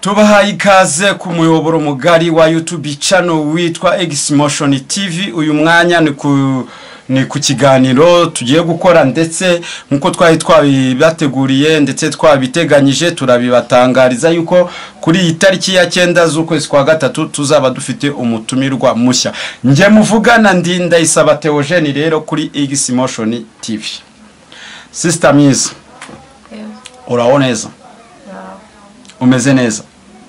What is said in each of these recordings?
Tubahaye ikaze ku muyoboro mugari wa YouTube channel witwa Xmotion TV. Uyu mwanya ni ku kiganiro tugiye gukora, ndetse nkuko twari twabibateguriye ndetse twabiteganyije, turabibatangariza yuko kuri iyi tariki ya 9 z'ukwezi kwa gatatu tuzaba dufite umutumirwa mushya. Njye muvugana ndi Ndayisaba Theogene. Rero kuri Xmotion TV, sister mwiza, uraho neza? Umeze neza?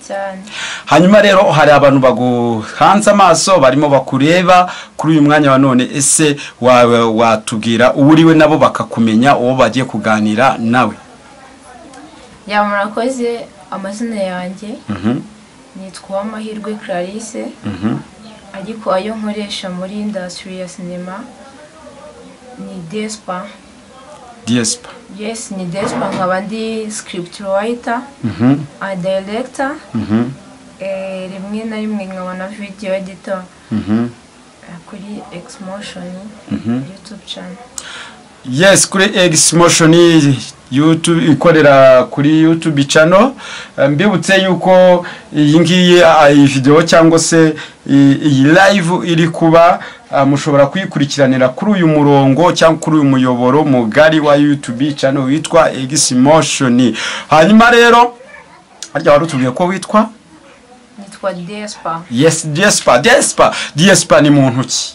Cyane. Hanyuma rero hari abantu baguhanze amaso, barimo bakureba kuri uyu mwanya wa none. Ese wawe watubwira uwo uriwe, nabo bakakumenya, uwo bagiye kuganira nawe? Yeah, murakoze. Amazina yanjye nitwa Uwamahirwe Clarisse, ariko ayo nkoresha muri industry ya sinema ni Despa. Despa. Yes, ni Despa. Nkaba ndi script writer and director, rimwe na rimwe nkaba na video editor kuri Xmotion YouTube channel. Yes, kuri Xmotion YouTube, ikorera kuri YouTube channel. Mbibutse yuko iyi ngiyi, iyi video cyangwa se iyi live iri kuba, mushobora kuyikurikiranira kuri uyu murongo cyangwa kuri uyu muyoboro mugari wa YouTube channel witwa Xmotion. Hanyuma rero harya wari utubwiye ko witwa? Nitwa Despa. Yes, Despa. Despa, Despa ni muntu ki?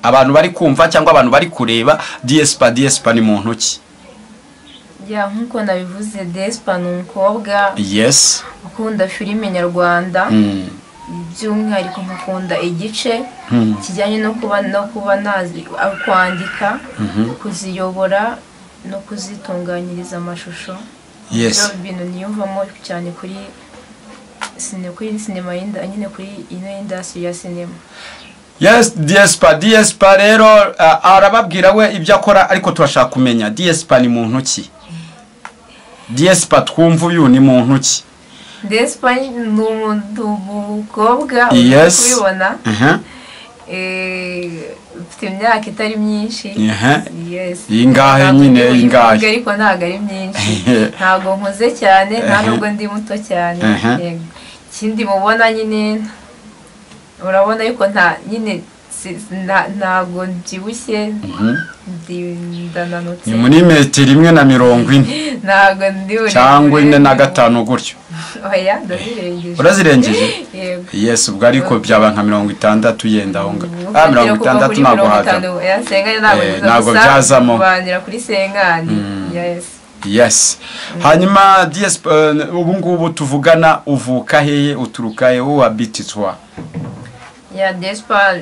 Abantu bari kumva cyangwa abantu bari kureba Despa, Despa ni muntu ki? Yeah, nkuko nabivuze, Despa ni umukobwa ukunda filime nyarwanda, by'umwihariko nkakunda igice kijyanye no kuba nazi kwandika, kuziyobora no kuzitunganyiriza amashusho. Ibyo bintu niyumvamo cyane kuri sinema nyine, kuri ino industry ya sinema. Yes, Despa, Despa rero arababwira we ibyo akora, ariko turashaka kumenya Despa ni muntu ki? Despa twumva uyu ni muntu ki? Despa ni umuntu, umukobwa uri kubibona, ufite imyaka itari myinshi. Yes. Ingahe? Ntabwo Nyine ndi ingahe? buyivuge, ariko ntabwo ari myinshi, ntabwo nkuze cyane, nta nubwo ndi muto cyane. Yego. Ikindi mubona nyine, urabona yuko nta nyine ntabwo mbyibushye, ndananutse. Ni muri metero 1.40 Ntabwo ndi burebure. cyangwa 4.5 gutyo. Oya, ndazirengeje. Urazirengeje? Yego. Yes, ubwo ariko byaba nka 60 yenda aho ngaho. 60 Kuri ntabwo mirongo hajya. itanu, oya, cinquante ntabwo nziza Ntabwo gusa byazamo. kubanira kuri 50, yes. Yes. Hanyuma DS, ubu ngubu tuvugana uvuka hehe, uturuka he, où habites-toi? Yeah, Despa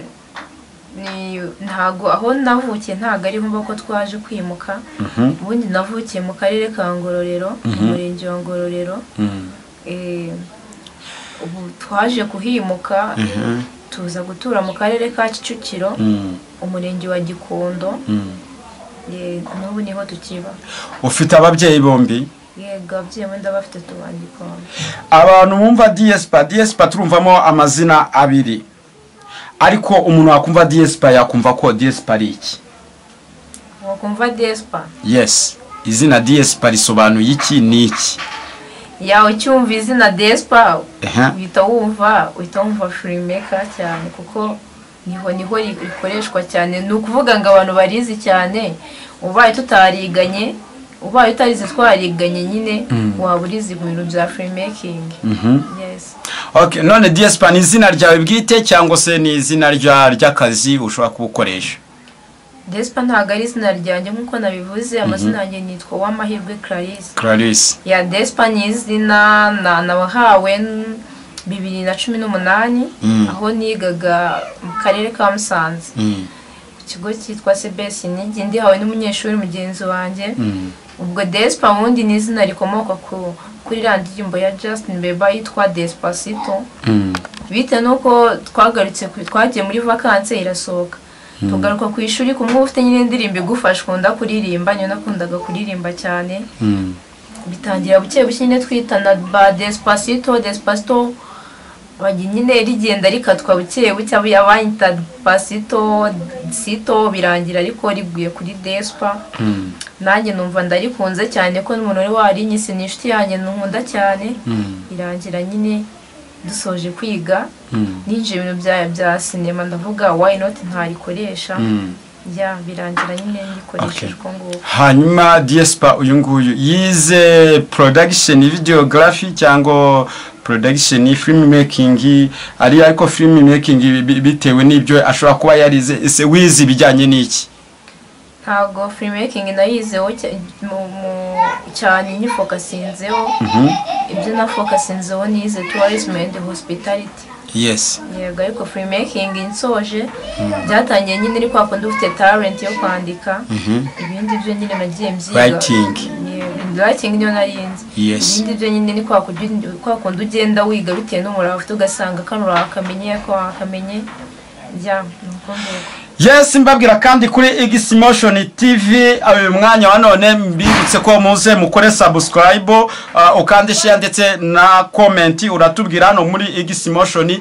ni ntago aho navukiye ntago ariho mba, ko twaje kwimuka. Ubundi navukiye mu karere ka Ngororero, mu murenge wa Ngororero. Ubu twaje kuhimuka, tuza gutura mu karere ka Kicukiro, umurenge wa Gikondo. N'ubu niho tukiba. Ufite ababyeyi bombi? Yego, ababyeyi wenda bafite, tuba Gikondo. Abantu bumva Despa, Despa turumvamo amazina abiri, ariko umuntu wakumva Despa yakumva ko Despa ari iki? Wakumva Despa? Yes, izina Despa risobanuye iki? Ni iki? Yeah, ucyumva izina Despa uhita wumva filmmaker cyane, kuko niho rikoreshwa cyane. Ni ukuvuga ngo abantu barizi cyane. Ubaye tutariganye, ubaye utarize twariganye nyine, waba urizi mu bintu bya filmmaking. Yes. Okay, none Despa ni izina ryawe bwite cyangwa se ni izina ry'akazi ushobora kubukoresha? Despa ntabwo ari izina ryanjye. Nk'uko nabivuze, amazina yanjye nitwa Uwamahirwe Clarisse. Clarisse. Yeah, Despa ni izina nawahawe 2018, aho nigaga mu karere ka Musanze, ku kigo cyitwa CBS Nigi, ndihawe n'umunyeshuri mugenzi wanjye. Ubwo Despa ubundi ni izina rikomoka kuri iriya ndirimbo ya Justin Bieber yitwa Despacito. Bitewe n'uko twagarutse twagiye muri vacances, irasohoka, tugaruka ku ishuri, kumwe ufite nyine indirimbo igufasha ukunda kuririmba, niyo nakundaga kuririmba cyane. Bitangira buke buke nyine twitana ba Despacito, Despacito. Bajya nyine rigenda rikatwa buke buke, abanyita Pasito Sito, birangira ariko riguye kuri Despa. Nanjye numva ndarikunze cyane ko n'umuntu wari warinyise ni inshuti yanjye nkunda cyane. Birangira nyine dusoje kwiga, ninjiye ibintu bya sinema, ndavuga why not ntarikoresha. Ya, birangira nyine ngikoresheje uko nguko. Hanyuma Despa uyu nguyu yize production videography cyangwa production film making, ari ariko film making bitewe n'ibyo ashobora kuba yarize. Ese wize ibijyanye n'iki? Ntabwo film making nayizeho cyane, nyifokasinzeho. Ibyo nafokasinzeho nize tourism and hospitality. Yego, ariko film making nsoje byatangiye nyine ari kwa kundi ufite talent yo kwandika. Ibindi byo nyine nagiye mbyiga. Writing. Writing niyo narinzi. Ibindi byo nyine ni kwa kundi ugenda wiga bitewe n'umurava ufite, ugasanga kano urakamenye ko wakamenye. Ya, nuko nguko. Yes, mbabwira kandi kuri X Motion TV uyu mwanya wa none mbibutse ko muze mukore subscribe, ukande share ndetse na comment. Uratubwira hano muri X Motion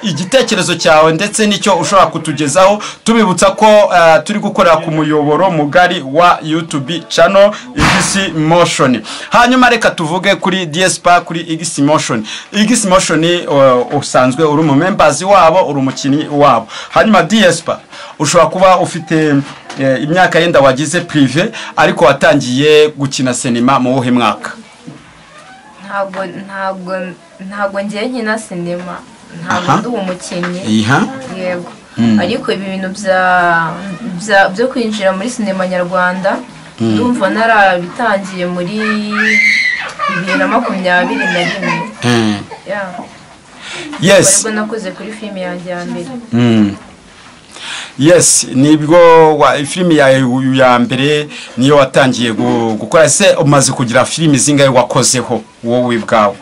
igitekerezo cyawe ndetse nicyo ushobora kutugezaho. Tubibutsa ko turi gukorera ku muyoboro mugari wa YouTube channel X Motion. Hanyuma reka tuvuge kuri Despa kuri X Motion. X Motion usanzwe uri mu members wabo, uri umukinnyi wabo. Hanyuma Despa ushobora kuba ufite imyaka yenda wagize privé, ariko watangiye gukina sinema mu wuhe mwaka? Ntabwo ngiye nkina sinema, ntabwo ndi umukinnyi. Yego. Ariko ibi bintu byo kwinjira muri sinema nyarwanda ndumva narabitangiye muri 2021. Yeah. Yes. Ariko nakoze kuri film yanjye ya mbere. Yes, nibwo wa filimi ya mbere niyo watangiye gukora. Se umaze kugira filimi zingahe wakozeho wowe ubwawe?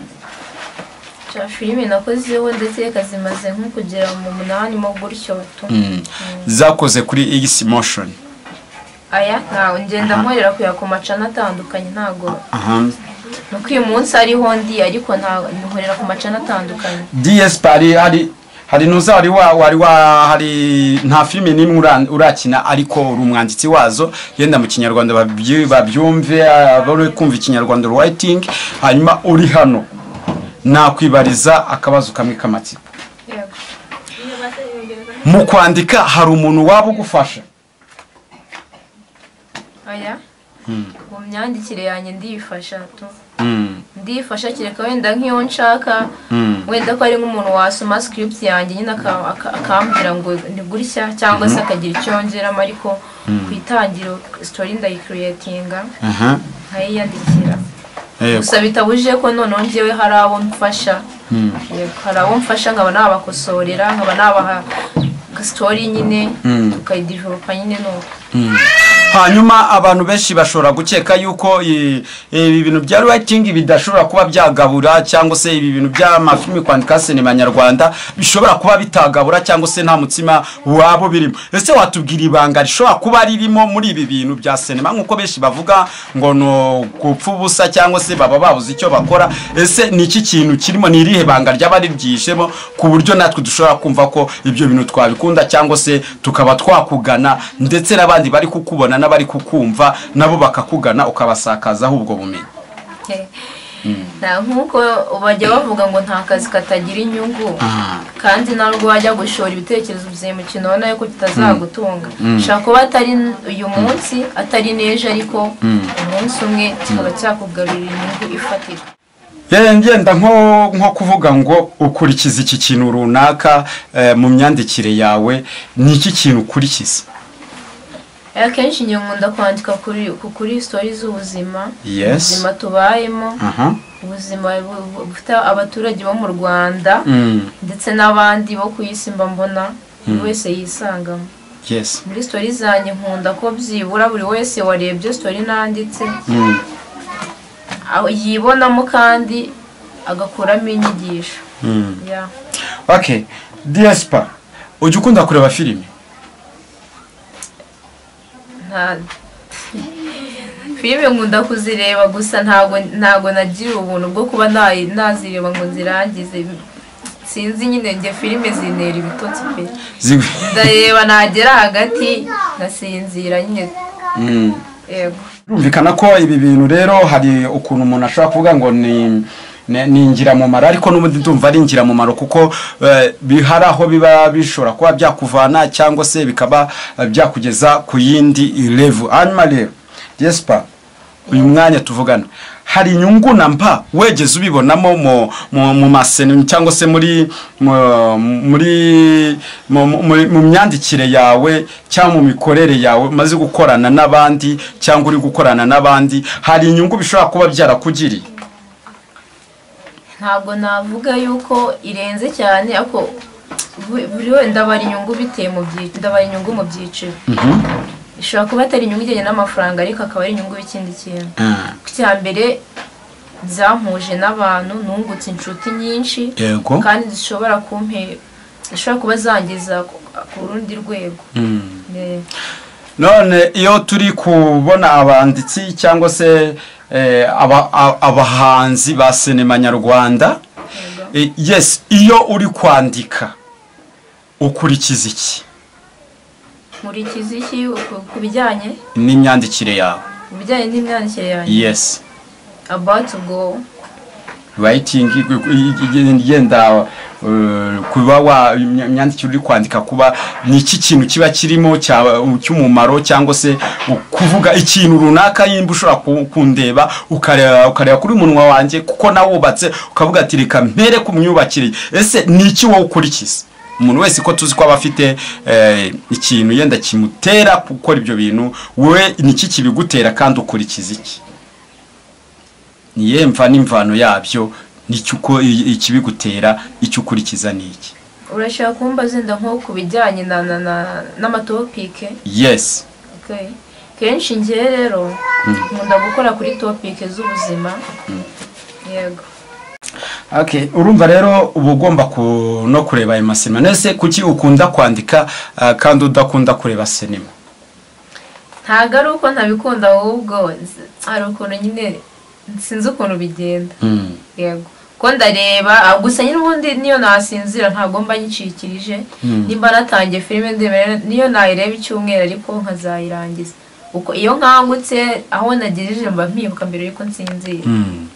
Filimi nakozeho ndetse kazimaze nko kugera mu 8 mo gutyo tu. Zakoze kuri X Motion. Aya, ntawe ngenda nkorera kuya ku macana atandukanye, ntago. Nuko uyu munsi ariho ndi, ariko nkorera ku macana atandukanye. Despa hari nuza hari nta filime nimwe urakina, ariko uri umwanditsi wazo. Yenda mu Kinyarwanda babyumve, abari kumva Ikinyarwanda writing. Hanyuma uri hano nakwibariza akabazo kamwe k'amatsiko. Mu kwandika hari umuntu waba ugufasha? Oya. Mu myandikire yanjye ndifasha tu. Ndifasha kireka wenda nk'iyo nshaka, wenda ko ari nk'umuntu wasoma script yanjye nyine akambwira ngo ni gutya, cyangwa se akagira icyo yongeramo, ariko ku itangiro story ndayicreatinga nkayiyandikira. Gusa bitabujije ko noneho njyewe hari abo mfasha. Hari abo mfasha nkaba nabakosorera, nkaba nabaha story nyine tukayidevelopa nyine nuko. Hanyuma abantu benshi bashobora gukeka yuko ibi bintu bya writing bidashobora kuba byagabura, cyangwa se ibi bintu by'amafilimi kwandika sinema nyarwanda bishobora kuba bitagabura, cyangwa se nta mutsima wabo birimo. Ese watubwira ibanga rishobora kuba ririmo muri ibi bintu bya sinema, nkuko benshi bavuga ngo no gupfa ubusa cyangwa se baba babuze icyo bakora? Ese ni iki kintu kirimo, ni irihe banga ryaba ribyishemo ku buryo natwe dushobora kumva ko ibyo bintu twabikunda, cyangwa se tukaba twakugana, ndetse n'abandi bari kukubona n'abari kukumva nabo bakakugana ukabasakazaho ubwo bumenyi? Nta nkuko bajya bavuga ngo nta kazi katagira inyungu, kandi ntabwo wajya gushora ibitekerezo byawe mu kintu ubona yuko kitazagutunga. Ushobora kuba atari uyu munsi, atari n'ejo, ariko umunsi umwe kikaba cyakugarurira inyungu ifatika. Ngenda nko kuvuga ngo ukurikiza iki kintu runaka mu myandikire yawe, ni iki kintu ukurikiza? Akenshi njye nkunda kwandika kuri stories z'ubuzima, ubuzima tubayemo, ubuzima bufite abaturage bo mu Rwanda ndetse n'abandi bo ku isi, mba mbona buri wese yisangamo. Muri stories zanjye nkunda ko byibura buri wese warebye story nanditse yibonamo kandi agakuramo inyigisho. Okay, Despa, ujya ukunda kureba filime? Filime nkunda kuzireba, gusa ntago nagira ubuntu bwo kuba nazireba ngo nzirangize. Sinzi nyine, njye filime zintera ibitotsi pe. Ndareba nagera hagati nasinzira nyine. Yego. Birumvikana ko ibi bintu rero hari ukuntu umuntu ashobora kuvuga ngo ni ingirakamaro, ariko n'ubundi ndumva ari ingirakamaro kuko hari aho biba bishobora kuba byakuvana cyangwa se bikaba byakugeza ku yindi level. Hanyuma rero Jesper, uyu mwanya tuvugana hari inyungu namba wegeze ubibonamo mu masene cyangwa se muri mu myandikire yawe cyangwa mu mikorere yawe umaze gukorana n'abandi cyangwa uri gukorana n'abandi, hari inyungu bishobora kuba byarakugiriye? Ntabwo navuga yuko irenze cyane, ariko buri wenda ndabara inyungu biteye mu byiciro, ndabara inyungu mu byiciro. Ishobora kuba atari inyungu ijyanye n'amafaranga, ariko akaba ari inyungu y'ikindi kintu. Icya mbere, byampuje n'abantu, nungutse inshuti nyinshi kandi zishobora kuba zangiza ku rundi rwego. None iyo turi kubona abanditsi cyangwa se abahanzi ba sinema nyarwanda, yes, iyo uri kwandika ukurikiza iki? Nkurikiza iki ku bijyanye n'imyandikire yawe? Ku bijyanye n'imyandikire yanjye? Yes. About to go writing, yenda kuba wa imyandikire uri kwandika kuba ni iki kintu kiba kirimo cy'umumaro cyangwa se kuvuga ikintu runaka, yimba ushobora kundeba ukareba kuri munwa wanjye kuko nawubatse ukavuga ati reka mpere ku myubakire. Ese ni iki wowe ukurikiza? Umuntu wese ko tuzi ko aba afite ikintu yenda kimutera gukora ibyo bintu, wowe ni iki kibigutera kandi ukurikiza iki? Niye mva n'imvano yabyo, nicyo uko ikibigutera, icyo ukurikiza ni iki? Urashaka kumbaza nda nko ku bijyanye n'amatopike? Yes. Okay. Kenshi ngiye rero nkunda gukora kuri topike z'ubuzima. Yego. Okay, urumva rero uba ugomba no kureba ayo masinema. Nese kuki ukunda kwandika kandi udakunda kureba sinema? Ntabwo ari uko ntabikunda, ahubwo hari ukuntu nyine sinzi ukuntu bigenda. Yego. Ko ndareba gusa nyine ubundi niyo nasinzira ntabwo mba nyicikirije, nimba natangiye filime ndebe niyo nayireba icyumweru ariko nkazayirangiza. Uko iyo nkangutse aho nagejeje mba mpibuka mbere yuko nsinzira.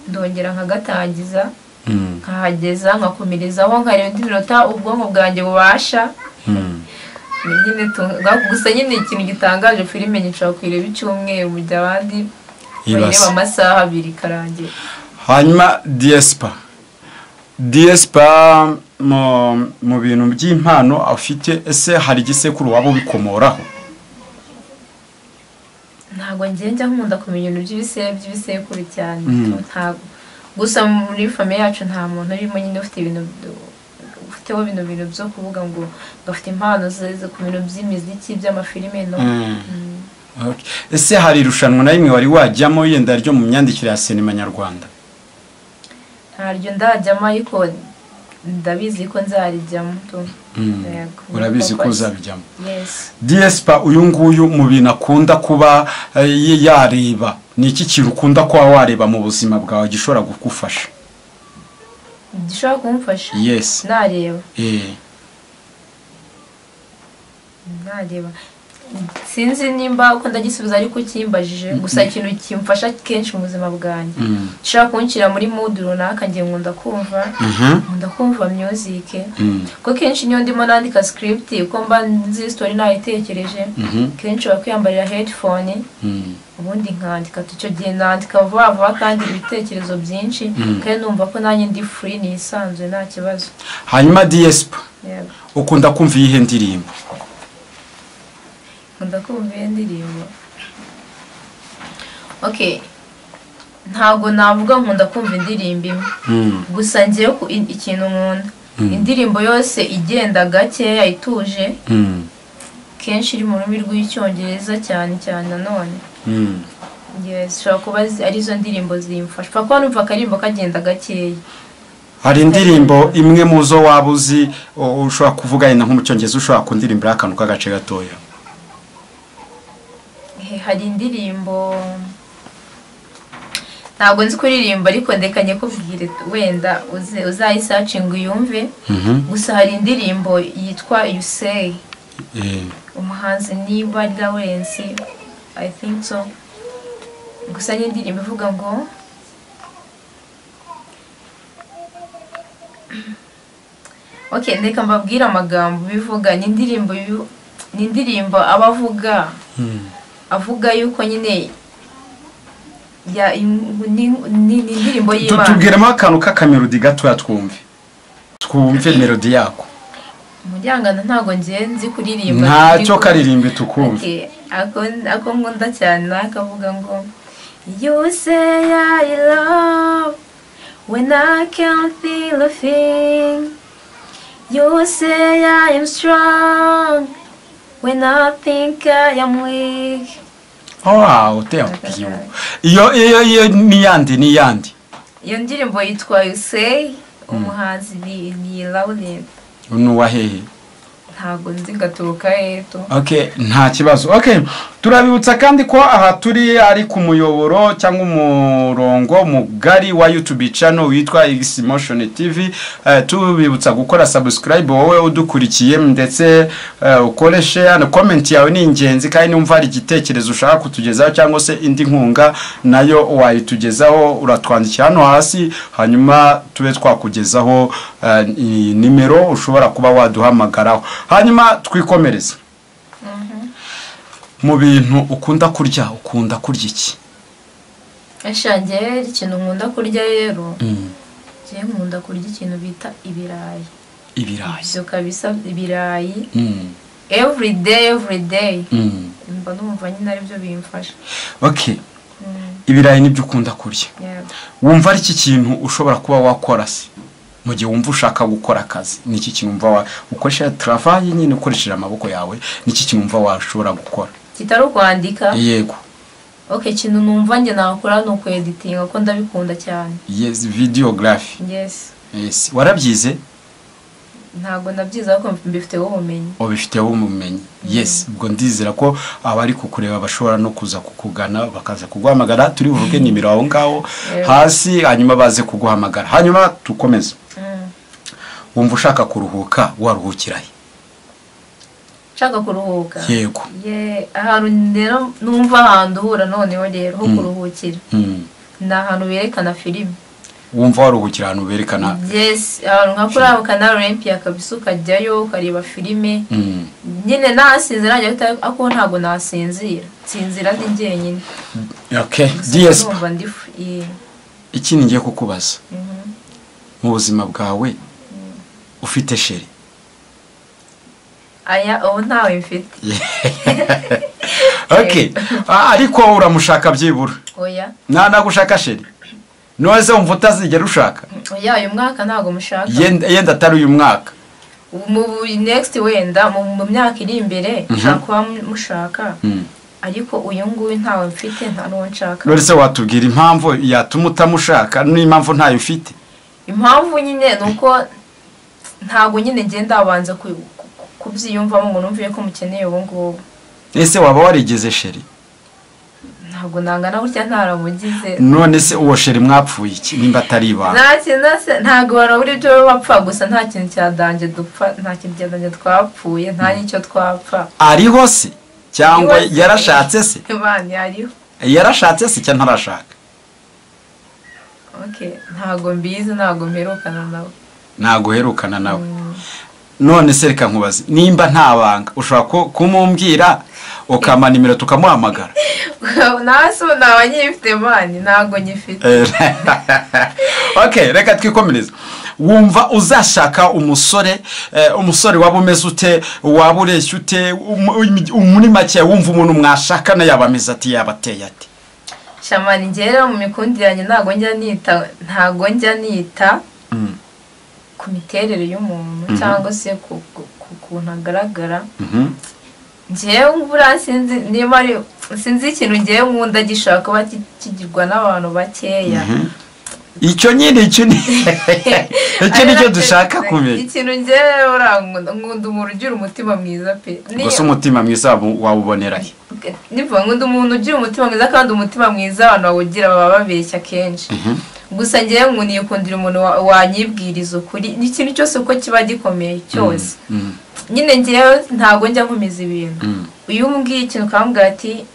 Ndongera nkagatangiza, nkahageza, nkakomerezaho, nkareba indi minota ubwonko bwanjye bubasha. Gusa nyine ikintu gitangaje, filime nshobora kuyireba icyumweru mu gihe abandi bayireba amasaha abiri ikarangira. Hanyuma Jesper mu bintu by'impano afite, ese hari igisekuru waba ubikomoraho? Ntabwo njya nkunda kumenya ibintu by'ibisekuru cyane, ntabwo. Gusa muri famiye yacu nta muntu urimo nyine ufite ibintu ufiteho bino bintu byo kuvuga ngo gafite impano ze ku bintu by'imiziki, by'amafilime no. Ese hari irushanwa na rimwe wari wajyamo yenda ryo mu myandikire ya sinema nyarwanda? Ntaryo ndajyamo, ariko ndabizi ko nzarijyamo. Urabizi ko uzabijyamo? Yes. Jesper uyu nguyu mu bintu akunda kuba yareba, ni iki kintu ukunda kuba wareba mu buzima bwawe gishobora kugufasha? Gishobora kumfasha? Yes. Nareba. Nareba. Sinzi nimba uko ndagisubiza ariko kimbajije, gusa ikintu kimfasha kenshi mu buzima bwanjye gishobora kunshyira muri mood runaka, ngiye nkunda kumva music, kuko kenshi niyo ndimo nandika script uko mba nzi story nayitekereje, kenshi bakwiyambarira headphone ubundi nkandika. Icyo gihe nandika vuba vuba kandi ibitekerezo byinshi, kandi numva ko nanjye ndi free nisanzwe nta kibazo. Hanyuma Jesper, ukunda kumva iyihe ndirimbo? Nkunda kumva indirimbo. Okay. Ntabwo navuga nkunda kumva indirimbo imwe. Gusa ngiye ku ikintu nkunda. Indirimbo yose igenda gakeya ituje. Kenshi iri mu rurimi rw'Icyongereza cyane cyane nanone. Yes, ushobora kuba ari izo ndirimbo zimfasha. Kuko numva akarimbo kagenda gakeya. Hari indirimbo imwe muzo waba uzi ushobora kuvuga yenda nko mu Cyongereza ushobora kundirimbira akantu k'agace gatoya? Hari indirimbo Ntabwo nzi kuririmba ariko ndekanye kubwire wenda uzayisearching uyumve. Gusa hari indirimbo yitwa You Say. Umuhanzi ni Lawrence, I think so. Gusa ni indirimbo ivuga ngo okay, ndeka mbabwira amagambo bivuga. Ni indirimbo abavuga avuga yuko nyine ya ni indirimbo y'Imana. Tubwiremo akantu k'akamelodi gatoya twumve melodi yako. Umujyangana ntago ngiye nzi kuririmba. Ntacyo karirimbe tukumve. Ako nkunda cyane akavuga ngo You say I love when I can't feel a thing. You say I am strong when I think I am weak. Wow, thank you. Iyo ni yandi. Iyo ndirimbo yitwa You Say, umuhanzi ni Lawrence. Unuwa hehe? Ntago nzi ngaturuka heto. Okay, nta kibazo. Okay, turabibutsa kandi ko aha turi ari ku muyoboro cyangwa umurongo mugari wa YouTube channel witwa Xmotion TV. Tubibutsa gukora subscribe wowe udukurikiye, ndetse ukore share na comment yawe ni ingenzi, kandi numva ari igitekerezo ushaka kutugezaho cyangwa se indi nkunga nayo wayitugezaho, uratwandikira hano hasi hanyuma tube twakugezaho nimero ushobora kuba waduhamagaraho. Hanyuma twikomereze. Mu bintu ukunda kurya, ukunda kurya iki? Ashange ikintu nkunda kurya rero, ngiye nkunda kurya ikintu bita ibirayi. Ibirayi. Byo kabisa ibirayi. Every day. Mba numva nyine ari byo bimfasha. Okay. Ibirayi nibyo ukunda kurya. Wumva ari iki kintu ushobora kuba wakora se? Mu gihe wumva ushaka gukora akazi, niki kintu wumva ukoresha travail nyine ukoresheje amaboko yawe, niki kintu wumva washobora gukora? Kitari kwandika? Yego. Okay, ikintu numva nge nakora no kweditinga ko ndabikunda cyane. Yes, videography. Yes. Yes, warabyize? Ntago nabyize ariko mbifiteho ubumenyi. Ubifiteho ubumenyi. Yes, ubwo ndizera ko abari kukureba bashobora no kuza kukugana bakaza kuguhamagara, turi buvuge nimero aho ngaho hasi hanyuma baze kuguhamagara. Hanyuma tukomeze. Wumva ushaka kuruhuka waruhukira he? Nshaka kuruhuka. Yego. Ye, ahantu rero numva ahantu uhura noneho rero ho kuruhukira. Ni ahantu berekana filime. Wumva waruhukira ahantu berekana? Yes, ahantu nka kuri abo Canal Olympia kabisa, ukajyayo ukareba filime. Nyine nasinzira njya ako ntago nasinzira. Nsinzira ndi njyenyine. Okay, DS. Ikindi ngiye kukubaza. Mu buzima bwawe ufite sheri? Aya, ubu ntawe mfite. Okay, ariko uramushaka byibura? Oya. Nta nagushaka sheri? None wumva utazigera ushaka? Oya, uyu mwaka ntago mushaka. Yenda atari uyu mwaka. Mu next wenda mu myaka iri imbere nshaka kuba mushaka. Ariko uyu nguyu ntawe mfite, nta n'uwo nshaka. None se watubwira impamvu yatuma utamushaka n'impamvu ntayo ufite? Impamvu nyine nuko ntago nyine ngenda abanza kubyiyumvamo ngo numve ko mukeneye ubu ngubu. Ese waba warigeze sheri? Ntabwo nangana gutya ntaramugize. None se uwo sheri mwapfuye iki nimba atari ibanga? Nta kintu, ntago barabura ibyo bapfa gusa, nta kintu cya danje dupfa, nta kintu cya danje twapfuye, nta nicyo twapfa. Ariho se cyangwa yarashatse se? Bani ariho. Yarashatse se cyangwa ntarashaka? Okay, ntago mbizi, ntago mperukana nawe. Ntago uherukana nawe. None se reka nkubaze, nimba nta banga ushobora kumumbwira ukama nimero tukamuhamagara? Naso nawe nyifite mani, ntago nyifite. Okay, reka twikomereze. Wumva uzashaka umusore, umusore waba umeze ute, waba ureshya ute, muri make wumva umuntu mwashakana yaba ameze ati, yabateye ati? Shamani ngera mu mikundiranye ntago njya nita ku miterere y'umuntu cyangwa se ku kuntu agaragara. Njyewe ngura sinzi niba ari sinzi ikintu ngiye nkunda gishaka kuba kigirwa n'abantu bakeya. Icyo nyine icyo ni icyo nicyo dushaka kumenya. Ikintu njyewe nkunda umuntu ugira umutima mwiza pe. Gusa umutima mwiza wawubonera he? Nivuga nkunda umuntu ugira umutima mwiza, kandi umutima mwiza abantu bawugira baba babeshya kenshi. Gusa njyewe nkundira umuntu wanyibwiriza ukuri n'ikintu cyose uko kiba gikomeye cyose. Nyine njyewe ntabwo njya nkomeza ibintu. Uyu umbwiye ikintu ukambwira ati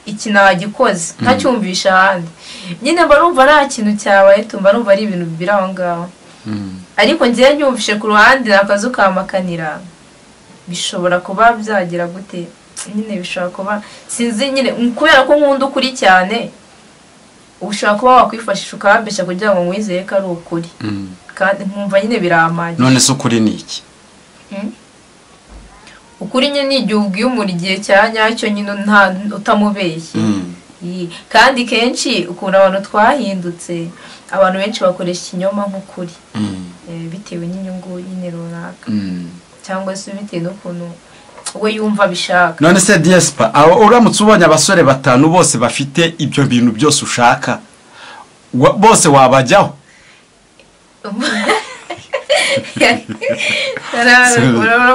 iki nagikoze ntacyumvisha ahandi, nyine mba numva nta kintu cyabaye, tumva numva ari ibintu biri aho ngaho. Ariko njyewe nyumvishe ku ruhande nakazi ukamakanira, bishobora kuba byagira gute nyine, bishobora kuba sinzi nyine, kubera ko nkunda ukuri cyane, ushobora kuba wakwifashisha ukambeshya kugira ngo nkwizere ko ari ukuri, kandi nkumva nyine biramagije. None se ukuri ni iki? Ukuri nyine ni igihe ubwiye umuntu igihe cya nyacyo nyine nta utamubeshye. Kandi kenshi ukuntu abantu twahindutse, abantu benshi bakoresha ikinyoma nk'ukuri, bitewe n'inyungu nyine runaka, cyangwa se bitewe n'ukuntu we yumva bishaka. None se Diespa, aho uramutse ubonye abasore batanu bose bafite ibyo bintu byose ushaka, bose wabajyaho?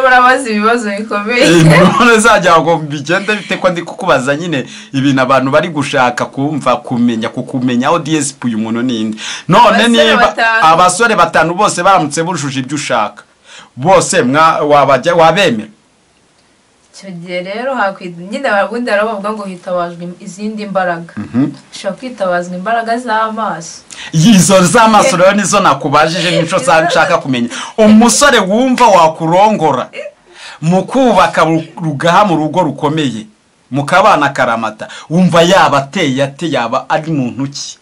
Urabaza ibibazo bikomeye. None zajya ngo bigende bite ko ndi kukubaza nyine ibintu abantu bari gushaka kumva, kumenya, kukumenya aho DSP uyu muntu ninde. None niba abasore batanu bose baramutse bujuje ibyo ushaka, bose wabajya wabemera? Icyo gihe rero nyine ababundi baravuga ngo hitabazwa izindi mbaraga. Ushobora kwitabazwa imbaraga z'amaso. Izo z'amaso rero nizo nakubajije, nico nshaka kumenya. Umusore wumva wakurongora mu kubaka rugaha mu rugo rukomeye, mukabana karamata, wumva yaba ateye ate, yaba ari muntu ki?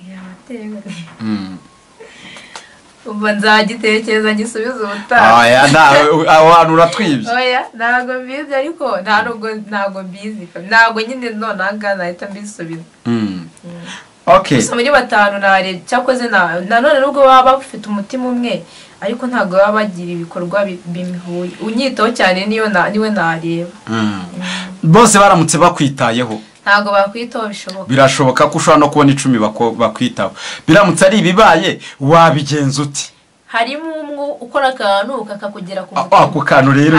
Yaba ateye. Umva nzagitekereza gisubize ubutaha. Oya, aho hantu uratwibye. Oya, ntabwo mbizi, ariko ntabwo mbizi. Ntabwo nyine none nahita mbisubiza. Okay. Gusa muri batanu narebye cyakoze nanone nubwo baba bafite umutima umwe, ariko ntabwo baba bagira ibikorwa bimuhuye. Unyitaho cyane niyo niwe nareba. Bose baramutse bakwitayeho, ntabwo bakwitaho bishoboka. Birashoboka ko ushobora no kubona 10 bakwitaho. Biramutse ari ibibaye wabigenza uti? Harimo umwe ukora akantu kakakugera ku mutima. Ako kantu rero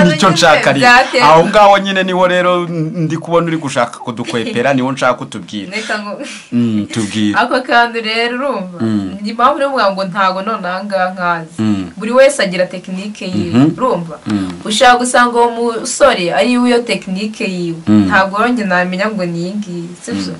nicyo nshaka rero. Aho ngaho nyine niho rero ndi kubona uri gushaka kudukwepera, niho nshaka kutubwira. Reka ngo tubwire. Ako kantu rero urumva. Ni mpamvu rero ngo ntago none aha nkazi. Buri wese agira technique yiwe, urumva? Ushaka gusanga uwo musore ari iyo technique yiwe. Ntago ronge namenya ngo ni iyi ngiyi, sibyo?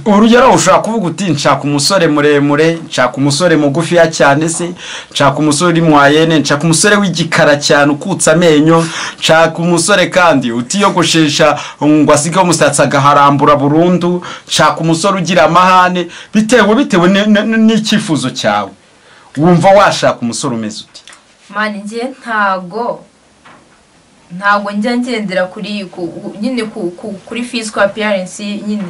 Urugero ushaka kuvuga uti nshaka umusore muremure, nshaka umusore mugufiya cyane se, nshaka umusore uri mwayene, nshaka umusore w'igikara cyane ukutsa amenyo, nshaka umusore kandi utiyogoshesha ngo asige umusatsi agaharambura burundu, nshaka umusore ugira amahane, bitewe n'icyifuzo cyawe. Wumva washaka umusore umeze uti? Mani ngiye ntago njya ngendera kuri nyine kuri physical appearance nyine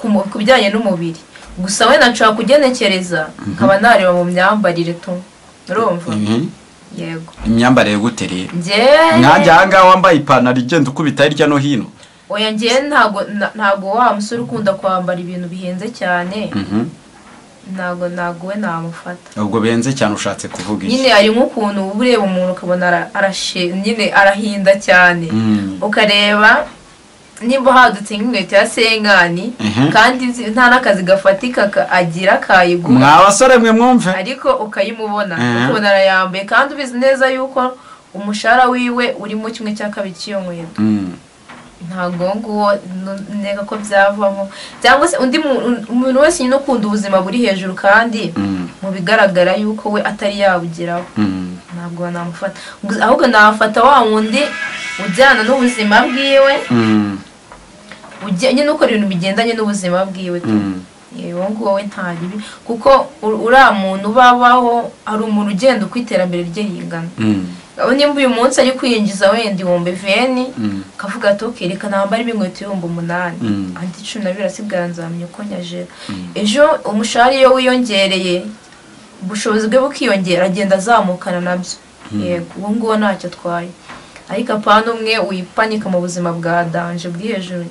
ku bijyanye n'umubiri. Gusa we nashaka kugenekereza nkaba nareba mu myambarire tu. Urumva? Yego. Imyambarire gute rero? Nkanjye aha ngaha wambaye ipantaro igenda ukubita hirya no hino. Oya ngiye ntago wa musore ukunda kwambara ibintu bihenze cyane. Ntago we namufata. Ubwo benze cyane ushatse kuvuga iki? Nyine ari nk'ukuntu ureba umuntu ukabona arashe nyine arahinda cyane. Ukareba nimba hadutse nk'inkweto ya senkani, kandi nta n'akazi gafatika agira kayigura. Mwa basore mwe mwumve. Ariko ukayimubona, ukabona arayambaye kandi ubizi neza yuko umushahara wiwe urimo 1/2 cy'iyo nkweto. Ntago nguwo nega ko byavamo, cyangwa se undi muntu wese nyine ukunda ubuzima buri hejuru kandi mu bigaragara yuko we atari yabugeraho, ntabwo namufata. Ahubwo nafata wa wundi ujyana n'ubuzima bwiwe, nyine ukora ibintu bigendanye n'ubuzima bwiwe tu. Yewe nguwo we nta ribi, kuko uriya muntu babaho ari umuntu ugenda uko iterambere rye ringana. Nimba uyu munsi ari kwinjiza wenda 20,000, kavuga ati okay reka nambare inkweto 8,000, andi 12 asigara nzamenya uko nyajera. Ejo umushahara iyo wiyongereye ubushobozi bwe bukiyongera agenda azamukana nabyo. Yego, uwo nguwo ntacyo atwaye. Ariko apana umwe wipanika mu buzima bwa danger buri hejuru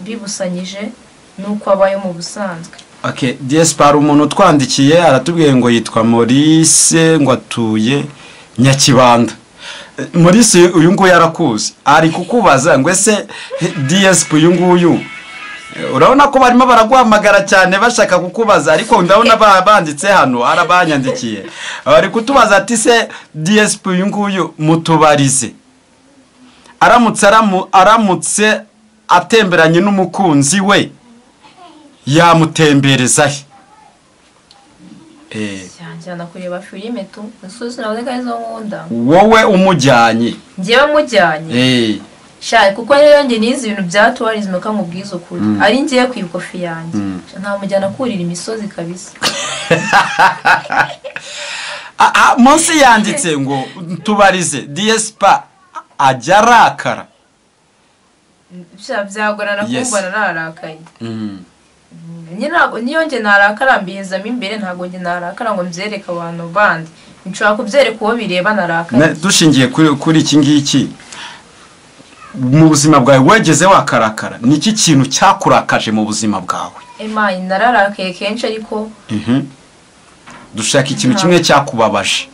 bibusanyije, Nuko abayo mu busanzwe. Okay, Diaspora, umuntu utwandikiye aratubwiye ngo yitwa Maurice, ngo atuye Nyakibanda. Maurice uyu nguyu arakuzi, ari kukubaza ngo ese DSP uyu nguyu, urabona ko barimo baraguhamagara cyane bashaka kukubaza, ariko ndabona banditse hano, arabanyandikiye, bari kutubaza ati se DSP uyu nguyu mutubarize, aramutse atemberanye n'umukunzi we yamutembereza he? Yanjyana kureba filime tu, nsuzi nawe kandi zo nkunda. Wowe umujyanye? Njyewe mujyanye. Sha, kuko rero njye nize ibintu bya tourism, kamubwiza ukuri. Ari ngiye kwikofi yanjye. Ntamujyana kurira imisozi kabisa. Munsi yanditse ngo tubarize DSP ajya arakara. Sha, byagorana kumbona narakaye. Niyo njye narakara mbihezamo imbere, ntabwo njye narakara ngo mbyereke abantu bandi. Nshobora kubyereka uwo bireba narakaye. Dushingiye kuri iki ngiki, mu buzima bwawe wegeze wakarakara, ni iki kintu cyakurakaje mu buzima bwawe? Ema, nararakaye kenshi ariko dushaka ikintu kimwe cyakubabaje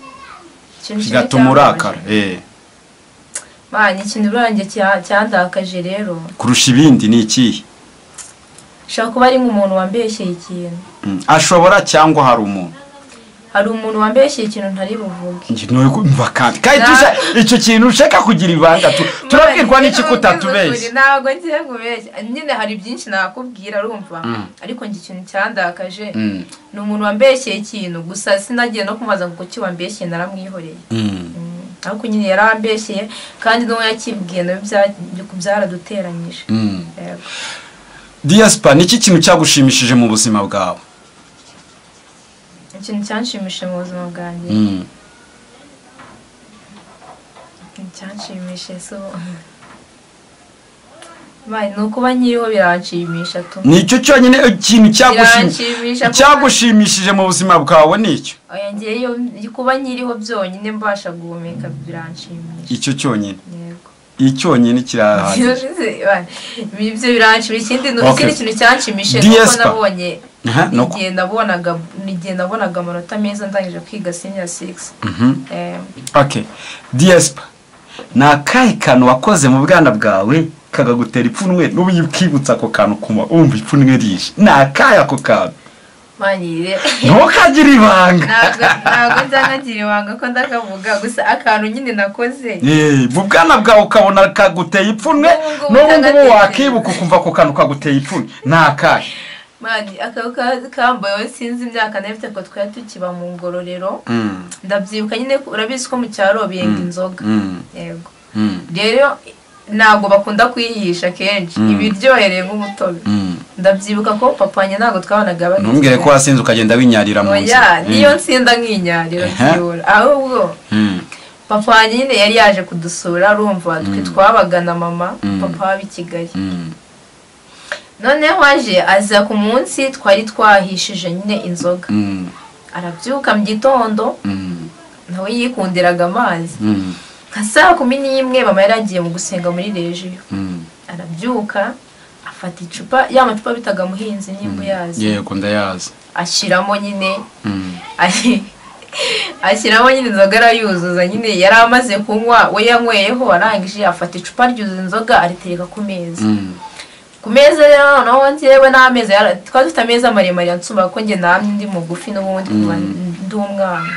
kigatuma urakara. Mani, ikintu urangiye cyandakaje rero kurusha ibindi ni ikihe? Shaka kuba ari nk'umuntu wambeshyeye ikintu. Ashobora cyangwa hari umuntu? Hari umuntu wambeshyeye ikintu ntari buvuge. Kandi icyo kintu ushaka kugira ibanga, turabwirwa n'iki kutatubeshya? Ntabwo ngiye kubeshya. Nyine hari byinshi nakubwira urumva, ariko njye ikintu cyandakaje ni umuntu wambeshyeye ikintu, gusa sinagiye no kumubaza ngo kuki wambeshyeye, naramwihoreye. Ariko nyine yarambeshyeye kandi n'uwo yakibwiye nabyo byaraduteranyije. Diaspora, ni iki kintu cyagushimishije mu buzima bwawe? Ikintu cyanshimishije mu buzima bwanjye, ikintu cyanshimishije so ni ukuba nkiriho, biranshimisha tu. Nicyo cyonyine ikintu cyagushimishije mu buzima bwawe nicyo? Oya, ngewe kuba nkiriho byonyine mbasha guhumeka biranshimisha. Icyo cyonyine? Icyonyine kirahagije. Ibyo biranshimisha. Ikindi kintu cyanshimishije nuko nabonye igihe nabonaga amanota meza ndangije kwiga senior 6. Okay, DSP, ni akahe kantu wakoze mu bwana bwawe kagagutera ipfunwe n'ubu ukibutsa ako kantu kuma wumva ipfunwe rije? Ni akahe ako kantu? Ntukagire ibanga. Ntabwo nzanagira ibanga ko ndakavuga, gusa akantu nyine nakoze mu bwana bwawe ukabona kaguteye ipfunwe n'ubu ngubu wakibuka ukumva ako kantu kaguteye ipfunwe, ni akahe? Mani, kambayeho sinzi imyaka nari ko twari tukiba mu ngororero. Ndabyibuka nyine, urabizi ko mu cyaro benga inzoga. Yego. Rero ntabwo bakunda kuyihisha kenshi, ibiryohereye nk'umutobe. Ndabyibuka ko papa wanjye ntabwo twabonaga bari. Ntumbwire ko wasinze ukagenda winyarira mu nzu. Oya, niyo nsinda nkinyarira byibura. Ahubwo papa wanjye nyine yari yaje kudusura, urumva twe twabaga na mama, papa waba i Kigali. Noneho aje aza ku munsi twari twahishije nyine inzoga. Arabyuka mu gitondo, nawe yikundiraga amazi. Nka saa 11 mama yari agiye mu gusenga muri rejiyo. Arabyuka afata icupa, ya macupa bitaga muhinzi nimba uyazi. Yego ndayazi. Ashyiramo nyine, ashyiramo nyine inzoga arayuzuza nyine, yari amaze kunywa, we yanyweyeho arangije afata icupa ryuzuza inzoga aritereka ku meza. Ku meza rero noneho njyewe n'ameza, twari dufite ameza maremare yansumba kuko njye namye ndi mugufi n'ubundi kuva ndi umwana.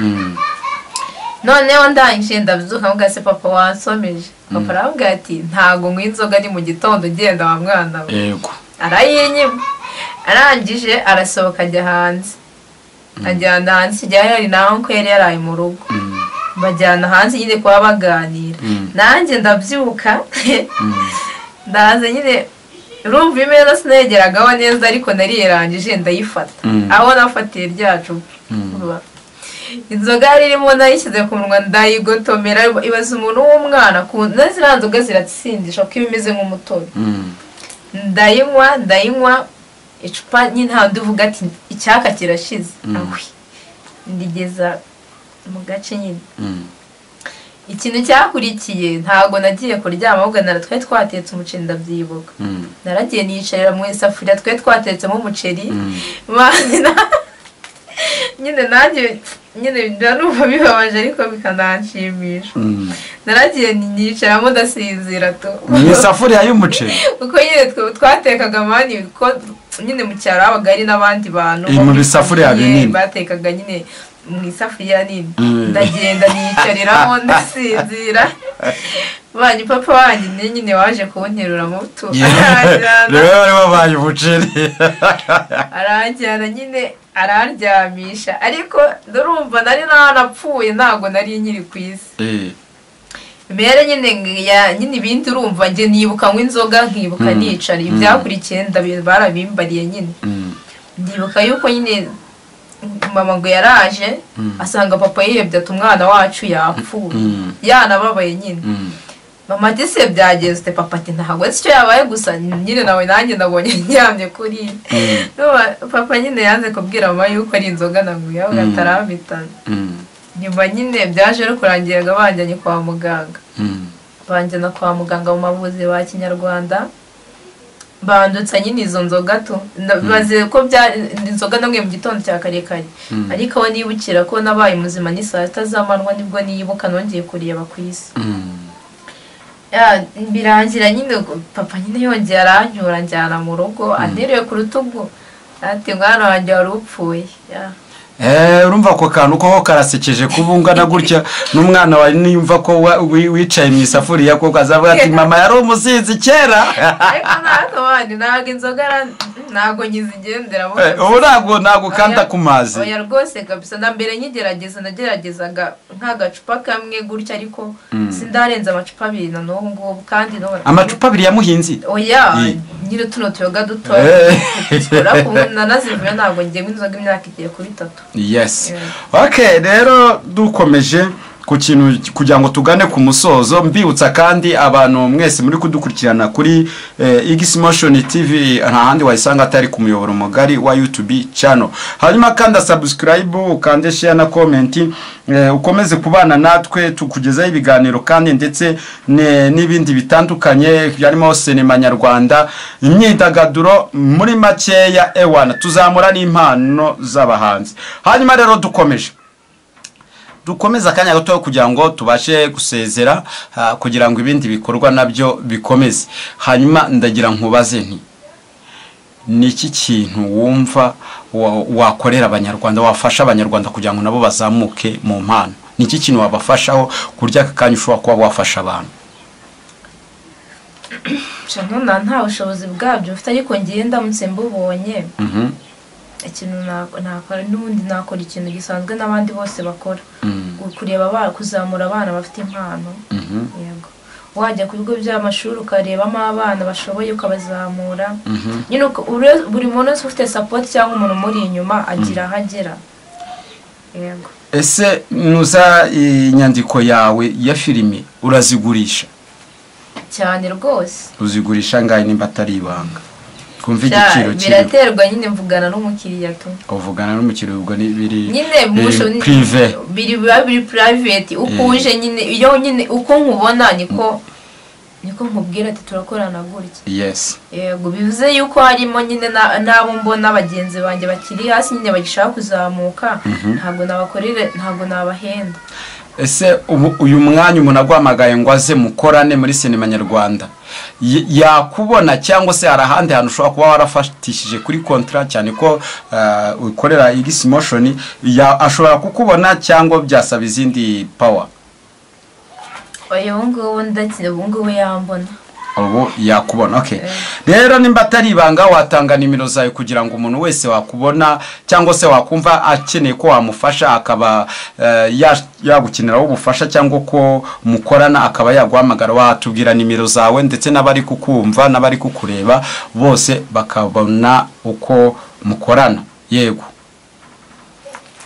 Noneho ndangije ndabyuka mvuga se papa wansomeje. Papa arambwira ati ntago nywa inzoga ni mu gitondo, genda wa mwana we. Yego. Arayinyima. Arangije arasohoka ajya hanze. Ajyana hanze, kijya hari na uncle yari yaraye mu rugo. Bajyana hanze nyine kuba baganira. Nanjye ndabyuka. Ndaza nyine urumva imeza sinegeragaho neza ariko nariyerangije ndayifata. Aho nafatiye rya cupa. Inzoga yari irimo nayishyize ku munwa ndayigotomera, ibaza umuntu w'umwana na ziriya nzoga ziratsindisha kuko iba imeze nk'umutobe. Ndayinywa icupa nyine nta uvuga ati icyaka kirashize. Ahwi ndigeza mu gace nyine. Ikintu cyakurikiye ntago nagiye kuryama, ahubwo twari twatetse umuceri ndabyibuka. Naragiye niyicarira mu isafuriya twari twatetsemo umuceri. Nyine nanjye nyine numva bibabaje ariko bikananshimisha. Naragiye niyicaramo ndasinzira tu. Mu isafuriya y'umuceri? Kuko nyine twatekaga mani, ko nyine mu cyaro habaga hari n'abandi bantu mu bisafuriya binini batekaga nyine mu isafuriya nini. Ndagenda niyicariramo ndasinzira. Banyu papa wanjye nyine waje kunterura muto. Rero bari babaye umuceri. Aranjyana nyine arandyamisha, ariko ndurumva nari nanapfuye, ntago nari nkiri ku isi. Mere nyine nyine ibindi urumva nge nibuka nk'inzoga nkibuka nicara, ibyakurikiye barabimbariye nyine. Ndibuka yuko nyine mama ngo yaraje asanga papa yihebye ati umwana wacu yapfuye, yanababaye nyine. Mama ati se byageze, papa ati ntabwo icyo yabaye gusa nyine nawe nanjye nabonye ndyamye kuri. Papa nyine yanze kubwira mama yuko ari inzoga nanguye ahubwo atarampitana. Nyuma nyine byaje no kurangira banjyanye kwa muganga. Banjyana kwa muganga mu mavuzi ba Kinyarwanda, bandutsa nyine izo nzoga tu. Baze ko inzoga namwe mu gitondo cya kare kare, ariko aho nibukira ko nabaye muzima ni saa 6 z'amanywa nibwo nibuka nongeye kureba ku isi. Birangira nyine papa nyine yongeye aranyura njyana mu rugo, anteruye ku rutugu ati mwana wanjye wari upfuye. Urumva ko kantu ko karasekeje kubungana gutya n'umwana wawe niyumva ko wicaye mu isafuriya ko kazavuga ati mama yari umusinzi kera. Ariko ntabwo bandi ntabwo inzoga ntabwo nyizigenderamo. Ubu ntabwo kanda ku mazi. Oya rwose kabisa, na mbere nyigerageza nageragezaga nk'agacupa kamwe gutya, ariko sindarenza amacupa abiri na n'ubu ngubu. Kandi amacupa abiri ya Muhinzi? Oya nyine tuno tuyoga dutoya nanazivuye, ntabwo ngiye inzoga imyaka igiye kuri 3. Yes. Okay, rero dukomeje ku kintu kugira ngo tugane ku musozo, mbibutsa kandi abantu mwese muri kudukurikirana kuri Xmotion TV, nta handi wayisanga atari ku muyoboro mugari wa YouTube channel. Hanyuma kanda subscribe, ukande share na comment, ukomeze kubana natwe tukugezaho ibiganiro kandi ndetse n'ibindi bitandukanye byarimo sinema nyarwanda, imyidagaduro, muri makeya ewana tuzamura n'impano z'abahanzi. Hanyuma rero dukomeje dukomeza akanya gato kugira ngo tubashe gusezera, kugira ngo ibindi bikorwa nabyo bikomeze. Hanyuma ndagira nkubaze nti niki kintu wumva wakorera abanyarwanda, wafasha abanyarwanda kugira ngo nabo bazamuke mu mpano? Niki kintu wabafashaho kurya aka kanya ushobora kuba wafasha abantu? Nta nta bushobozi bwabyo mfite, ariko ngiye ndamutse mbubonye ikintu nakora n'ubundi nakora ikintu gisanzwe n'abandi bose bakora, kureba kuzamura abana bafite impano. Yego, wajya ku bigo by'amashuri ukarebamo abana bashoboye ukabazamura. Nyine buri muntu wese ufite support cyangwa umuntu muri inyuma agira aho agera. Yego. Ese nuza inyandiko yawe ya filimi urazigurisha? Cyane rwose. Uzigurisha ngahe nimba atari ibanga? Kumva igiciro kiri biraterwa nyine, mvugana n'umukiriya tu. Uvugana n'umukiriya ubwo ni biri nyine privé, biri biri private, uko uje nyine iyo nyine uko nkubona niko nkubwira ati turakorana gutya. Yes. Yego, bivuze yuko harimo nyine nabo mbona bagenzi banjye bakiri hasi nyine bagishaka kuzamuka, ntabwo nabakorere, ntabwo nabahenda. Ese uyu mwanya umuntu agwamagaye ngo aze mukorane muri sinema nyarwanda yakubona, cyangwa se hari ahandi hantu ushobora kuba warafatishije kuri contrat, cyane ko ukorera Xmotion, ashobora kukubona cyangwa byasaba izindi power? Oya, ubu ngubu yambona. Ubu yakubona. Okay. Rero nimba atari ibanga watanga nimero zawe kugira ngo umuntu wese wakubona cyangwa se wakumva akeneye ko wamufasha akaba yagukeneraho ubufasha cyangwa ko mukorana akaba yaguhamagara, watubwira nimero zawe ndetse n'abari kukumva n'abari kukureba bose bakabona uko mukorana. Yego.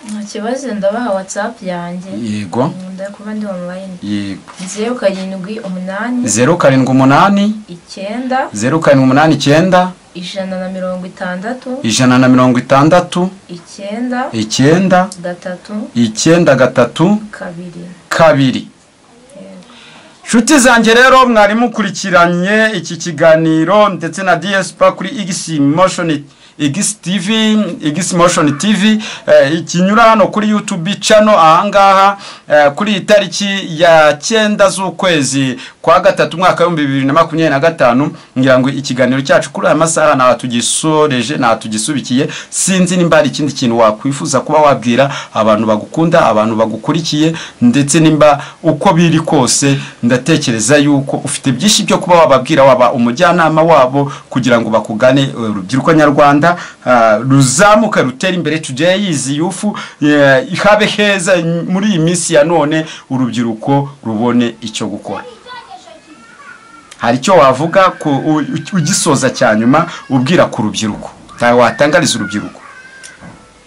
Nta kibazo, ndabaha WhatsApp yanjye. Yego. Ndakuba ndi online. Yego. 078 078 9 078 9 160 160 9 9 3 9 3 2 2. Nshuti zanjye rero, mwari mukurikiranye iki kiganiro ndetse na DSP kuri X Motion, X TV, X Motion TV, ikinyura hano kuri YouTube channel ahangaha, kuri iyi tariki ya 9 z'ukwezi kwa gatatu, umwaka wa 2025. Ngira ngo ikiganiro cyacu kuri aya masaha nta tugisoreje, nta tugisubikiye. Sinzi nimba hari ikindi kintu wakwifuza kuba wabwira abantu bagukunda, abantu bagukurikiye, ndetse nimba uko biri kose ndatekereza yuko ufite byinshi byo kuba wababwira, waba umujyanama wabo kugira ngo bakugane, urubyiruko nyarwanda ruzamuka, rutere imbere. Today is youth, habe heza muri iyi minsi ya none, urubyiruko rubone icyo gukora. Hari icyo wavuga ugisoza cya nyuma ubwira ku rubyiruko, watangariza urubyiruko?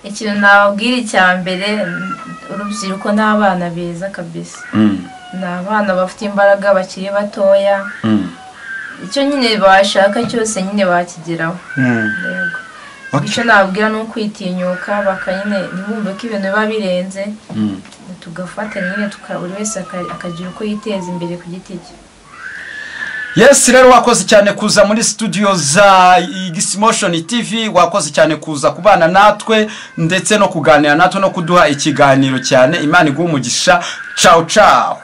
Ikintu nababwira icya mbere, urubyiruko ni abana beza kabisa. Ni abana bafite imbaraga, bakiri batoya. Icyo nyine bashaka cyose nyine bakigeraho. Yego. Icyo nababwira ni ukwitinyuka, baka nyine ntibumve ko ibintu biba birenze. Tugafatanya nyine, buri wese akagira uko yiteza imbere ku giti cye. Yes, rero wakoze cyane kuza muri studio za Motion TV, wakoze cyane kuza kubana natwe ndetse no kuganira natwe no kuduha ikiganiro cyane. Imana iguhe umugisha. Ciao ciao.